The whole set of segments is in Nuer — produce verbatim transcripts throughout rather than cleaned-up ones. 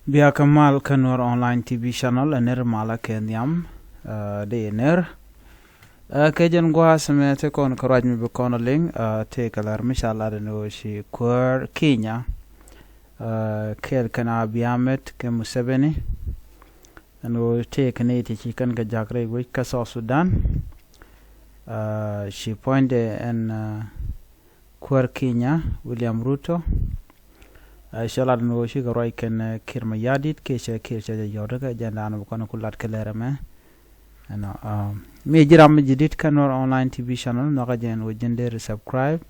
Bia kä mal kä Nuer Online T V channel, ɛ ner malä kɛ nhiam, ɛ, dee ner. Ɛ, kɛ jɛn gua̱a̱th mɛ te kɔn kä ruac mi bi kɔn liŋ, ɛ, te kɛ lär mi ca lat ni wä ci kuäär Kenya, ɛ, kɛɛl kɛn Abiy Ahmed kɛ Museveni. Ɛn wä te kɛ ni ti ci kɛn kɛ jak rɛy wec kä South Sudan. Ɛ, ci puɔ̱nydɛ ɛn, ɛ, kuäär Kenya, William Ruto. Ɛ, cɛ lat ni wä cikɛ ruac kɛn, ɛ, Kiir Mayardit, kiɛ cɛ Kiir cɛ jɛ yɔt kɛ jɛn dan bi kɔn ku lat kɛ lɛr ɛmɛ. Ɛnɔ, ɛ, mi ji̱ ram mi ji̱ dit kä Nuer Online T V channel, nhɔkä jɛn wä ji̱n deri subscribe.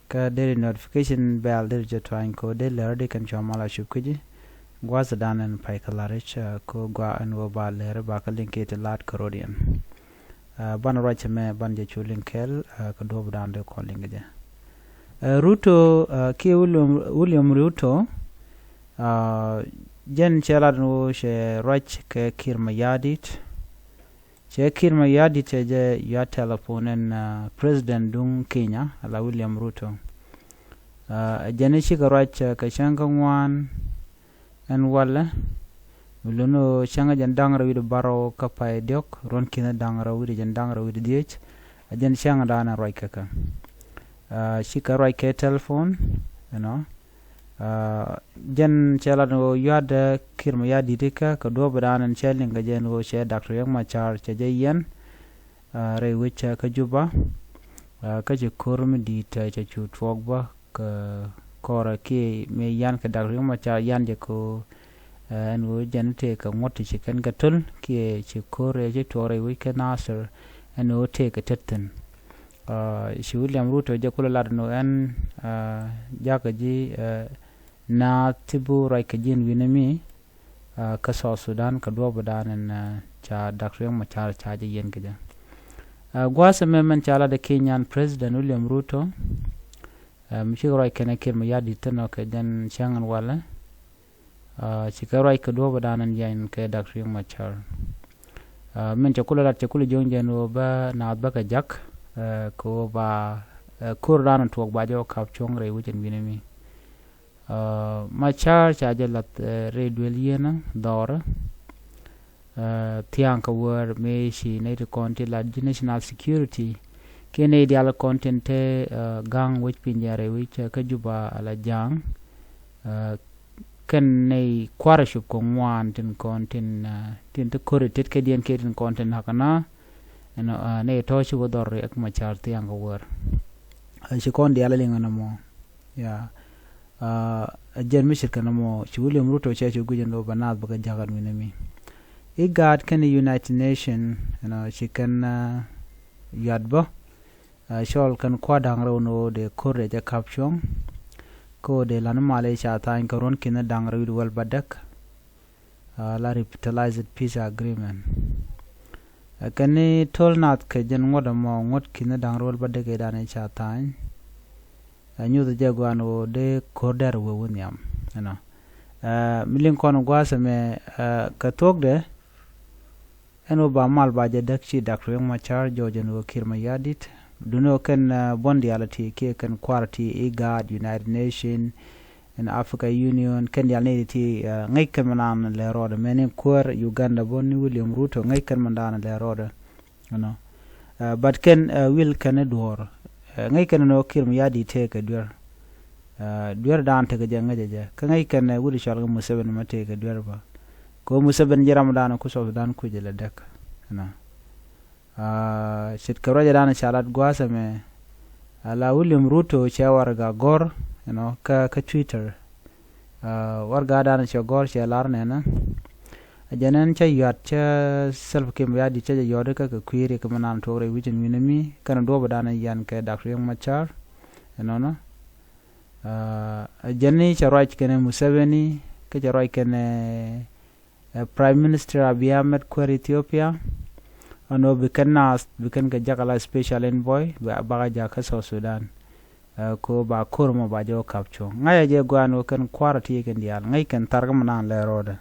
Kä deri notification bell deri jɛ tuany ko deri lɛr di kɛn cua mal a cup kä ji̱. Gua̱th dan ɛn pay kä lar i̱ cɛ ko gua ɛn wä ba lɛr ba kä liŋ kiɛ ti lat kä rot yɛn. Ɛ, ban ruac mɛ ban jɛ cu liŋ kɛɛl, ɛ, kä duɔ̱p dan dee kɔn liŋ kɛ jɛ. Ɛ, Ruto, ɛ, kiɛ William, William Ruto, ɛ, jɛn cɛ lat ni wä cɛ ruac kɛ Kiir Mayardit. Cɛ Kiir Mayardit cɛ jɛ yuat telephone ɛn, ɛ, president duŋ Kenya, ala William Ruto. Ɛ, jɛn i̱ cikɛ ruac, ɛ, kɛ cäŋ kä ŋuan, ɛn walɛ, mi luni ɣöö cäŋ jɛn da̱ŋ rɛw wi̱cdɛ bärɔw kä pay diɔ̱k, ruɔ̱n ki̱n da̱ŋ rɛw wi̱cdɛ jɛn da̱ŋ rɛw wi̱cdɛ dhiec, ɛ jɛn cäŋ dan ɛn ruac kɛ kɛ. Ɛ, cikɛ ruac kɛ telephone, you know. Ɛ, jɛn cɛ lat ni ɣöö yua̱t, ɛ, Kiir Mayardit ikä kɛ duɔ̱ɔ̱p dan ɛn cɛ liŋ kɛ jɛn ɣöö cɛ Doctor Riek Machar cɛ jɛ yɛn, ɛ, rɛy wec, ɛ, kä Juba. Ɛ, kä ci ko̱r mi di̱i̱t, ɛ, cɛ cu tuɔɔk bä kɛ kɔrɛ kiɛ mi yan kɛ Doctor Riek Machar yan jɛ ko, ɛ, ɛn ɣöö jɛn tëë kɛ ŋuɔ̱t ti ci kɛn kɛ töl kiɛ ci ko̱r ɛ ci tuɔɔk rɛy wec kɛ Nasir ɛn ɣöö tëë kɛ tet thi̱n. Ɛ, ci William Ruto jɛ kulɛ lat ni ɣöö ɛn, ɛ, jakä ji̱, ɛ, naath ti bi ruac kɛ ji̱n wi̱nɛ mi, ɛ, kä South Sudan kɛ duɔ̱ɔ̱p dan ɛn, ɛ, ca Doctor Riek Machar ca jɛ yɛn kɛ jɛ. Ɛ, gua̱a̱th ɛmɛ mɛn ca lat ɛ Kenyan President William Ruto, ɛ, mi cikɛ ruac kɛnɛ Kiir Mayardit thin ɔ kɛ jɛn cäŋ ɛn walɛ. Ɛ, cikɛ ruac kɛ duɔ̱ɔ̱p dan ɛn yɛn kɛ Doctor Riek Machar. Ɛ, min cɛ kulɛ lat cɛ kulɛ jiɔ̱ŋ jɛn ɣöö bä naath bä kɛ jak, ɛ, kɛ ɣöö ba, ɛ, ko̱r dan ɛn tuɔɔk ba jɛ wä kap cuɔ̱ŋ rɛy wec ɛn wi̱nɛ mi. Ɛ, Machar ca jɛ lath, ɛ, rɛy duel yieenä dhɔrä. Ɛ, thia̱a̱ŋ kɛ wäär mëë ci nɛy ti kɔn ti lat ji̱ national security kiɛ nɛy diaal kɔn tin te, ɛ, ga̱ŋ wec piny jɛn rɛy wec, ɛ, kä Juba ala ja̱a̱ŋ. Ɛ, kɛn nɛy kua̱r cup kɛ ŋuan tin kɔn tin, ɛ, tin te ko̱ri tet kɛ diɛn kiɛ tin kɔn tin nakä na. Ɛnɔ, ɛ, nɛy tɔ̱ ci wä dhɔr Riek Machar thia̱a̱ŋ kɛ wäär. Ɛ, ci kɔn diaal liŋ ɛn ɛmɔ. Ya. Ɛ, ɛ jɛn mi ce̱tkɛ nɔmɔ ci William Ruto cɛ cu guic ɛn ɣöö bɛ naath bɛ kɛ ja̱k ɛn wi̱nɛ mi. IGAD kɛnɛ United Nation, you know, ci kɛn, ɛ, yuat bä, ɛ, cɔl kɛn kua̱r da̱ŋ rɛw ni ɣöö dee ko̱r dee jɛ kap cuɔ̱ŋ. Kä ɣöö dee la̱t ni mal i̱ ca tha̱a̱ny kɛ ruɔ̱n ki̱n da̱ŋ rɛw wi̱cdɛ wäl bädäk. Ɛ, la revitalized peace agreement. Ɛ, kɛn ni to̱l nath kɛ jɛn ŋuɔ̱t ɛmɔ ŋuɔ̱t ki̱n da̱ŋ rɛw wi̱cdɛ wäl bädäk ëëdan ëë ca tha̱a̱ny. Ɛ, nyuth jɛ gua̱a̱n ɣöö dee ko̱r dɛr wee wä nhiam, you know. Ɛ, mi liŋ kɔn gua̱a̱th ɛmɛ, ɛ, kɛ thuɔ̱kdɛ, ɛn ɣöö ba mal ba jɛ däk ci Doctor Riek Machar jɔɔc ɛn ɣöö Kiir Mayardit. Duŋni ɣöö kɛn, ɛ, buɔ̱n diaal ti kiɛ kɛn kua̱r ti IGAD, United Nation, ɛn Africa Union, kɛn diaal ni ti, ɛ, ŋäc kɛn mɛ naan lɛ rɔɔdɛ. Mɛn in kuäär Uganda bä ni William Ruto ŋäc kɛn mɛ naan lɛ rɔɔdɛ. Ɛnɔ. Ɛ, but kɛn, ɛ, wil kɛn i̱ duɔ̱ɔ̱r. Ɛ, ŋäc kɛn ɛn ɣöö Kiir Mayardit tëëkɛ duer. Ɛ, duer dan tekɛ jɛ ŋäcɛ jɛ. Kä ŋäc kɛn, ɛ, wut i̱ cɔal kɛ Museveni mɛ tëëkɛ duer bä. Kɛ ɣöö Museveni ji̱ ram dan ku South Sudan kucɛ lɛ däk. Ɛnɔ. Ɛ, ce̱tkɛ ruacɛ dan ca lat gua̱a̱th ɛmɛ. Ala William Ruto cɛ warɛga gɔ̱r, you know, kä, kä Twitter. Ɛ, warɛga dan cɛ gɔ̱r cɛ lar nɛnɛ. Ɛ jɛn ɛn cä yuat cä Salva Kiir Mayardit cä jɛ yɔt kä kɛ kui̱ riɛk kɛ mi naan tuɔɔk rɛy wi̱c ɛn wi̱nɛ mi kɛnɛ duɔ̱ɔ̱p dan yan kɛ Doctor Riek Machar. Ɛnɔnɔ. Ɛ, ɛ jɛn ni cɛ ruac kɛnɛ Museveni kä cɛ ruac kɛnɛ, ɛ, Prime Minister Abiy Ahmed kuäär Ethiopia. Ɛn ɣöö bi kɛn naath bi kɛn kɛ jak ala special envoy ba, bakɛ jak kä South Sudan. Ɛ, kɛ ɣöö ba ko̱r mɔ ba jɛ wä kap cuɔ̱ŋ. Ŋa̱cä jɛ gua̱a̱n ɣöö kɛn kua̱r ti kɛn diaal. Ŋäc kɛn tharkɛ mɛ naan lɛ rɔɔdɛ.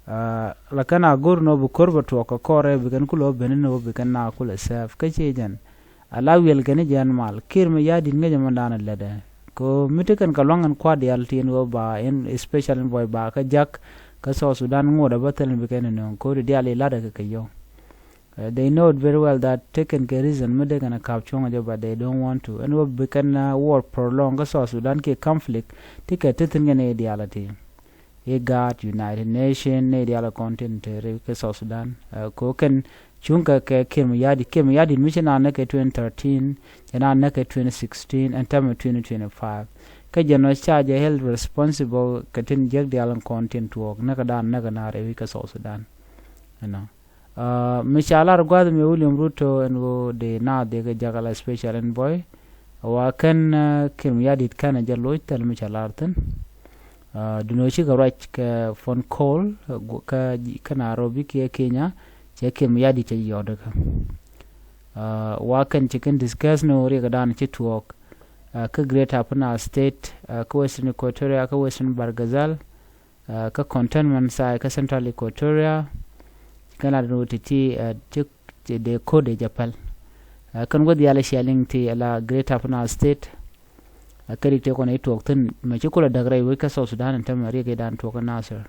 Ɛ, la kɛn a go̱r ni ɣöö bi ko̱r bɛ tuɔɔk kɛ kɔrɛ bi kɛn kulɛ wä ben ni ɣöö bi kɛn na kulɛ sɛɛp. Kä ciɛ jɛn. Ala wiɛl kɛn i̱ jɛn mal. Kiir Mayardit ŋäcɛ mɛ naan lätdɛ. Kɛ ɣöö mi te kɛn kɛ lua̱ŋ ɛn kua̱r diaal ti ɛn ɣöö ba ɛn special envoy ba kä jak Kä South Sudan ŋot a bä thil mi bi kɛn ni nööŋ kodi dial ilat a kɛ kɛ yɔ̱ŋ. They know it very well that tekɛn kɛ reason mi dekɛn a kap cuɔ̱ŋ jɛ, but they don't want to. Ɛn wä bi kɛn war prolong kä South Sudan kiɛ conflict ti kɛ ti thin kɛn idial a ti. IGAD, United Nation, ni dial a kɔn tin te ri kä South Sudan. Ko kɛn cuŋ kɛ kɛ Kiir Mayardit, Kiir Mayardit mi ci naan nɛ kɛ twenty thirteen, ci naan nɛ kɛ twenty sixteen, ɛn tämɛ twenty twenty-five. Kä jɛ nɔ ca jɛ held responsible kɛ tin jiäk dial in kɔn tin tuɔɔk nɛ kɛ daan nɛ kɛ naar ɛ wi̱c kä South Sudan. Ɛnɔ mi ca lar gua̱th mi William Ruto ɛn ɣöö dee naath dee kɛ jakä la special envoy. Wa kɛn Kiir Mayardit kɛn a jɛ loc thil mi ca lar thin. Duno cikɛ ruac kɛ phone call kä Nairobi kiɛ Kenya, cɛ Kiir Mayardit cɛ yɔt kä. Wa kɛn ci kɛn discuss ni ɣöö riɛk dan ci tuɔɔk kä Greater Upper Nile State, kä Western Equatoria, kä Western Bahr el Ghazal, kä Cantonment Side kä Central Equatoria. Kɛn la dun wä ti ti ci dee kode jɛ päl. Kɛn wä dhial ciɛ liŋ ti la Greater Upper Nile State. Kä rik ti kɔn ituɔk thin mɛ ci kulɛ däk rɛy wec kä South Sudan in tämɛ riɛk idan tuɔk kä Nasir.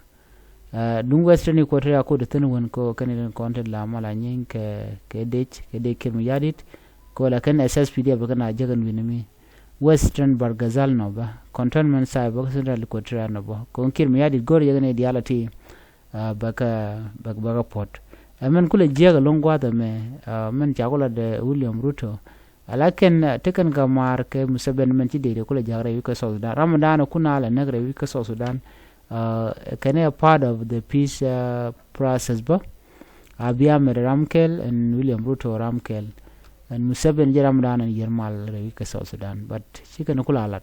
Duŋ Western Equatoria kode thin wän ko kɛn irin kɔn ti la mal a nyiny kɛ kɛ dec kɛ dec Kiir Mayardit. Ko la kɛn S S P D F kɛn a jek in wi̱n mi Western Bahr el Ghazal nɔ bä, Cantonment Side bä, Central Equatoria nɔ bä. Ko Kiir Mayardit go̱r yɛ kɛn idial a ti. Bäkä bäkä puɔt. Ɛ mɛn kulɛ jiäk aloŋ gua̱a̱th ɛmɛ mɛn ca kulɛ dee William Ruto. Ala kɛn tekɛn kɛ maar kɛ Museveni mɛn ci dee dee kulɛ jiäk rɛy wi̱c kä South Sudan. Ram dan kun a lɛ näk rɛy wi̱c kä South Sudan. Kɛn ɛ part of the peace process bä. Abiy Ahmed ram kɛl ɛn William Ruto ram kɛl. Ɛn Museveni jɛ ram dan ɛn yier mal rɛy wi̱c kä South Sudan, but ci kɛn kula lat.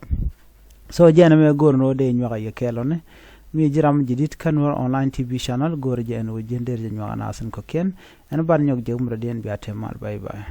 So jɛn ɛmɛ go̱r ni wä dee nyuak a yɛ kɛɛl ɔni. Mi ji̱ ram ji̱ dit kä Nuer Online T V channel go̱r jɛ ɛn wä ji̱n der jɛ nyuak a nasin kɔkiɛn. Ɛn ban nyɔk jɛ wumrɛ diɛn bia te mal, bye bye.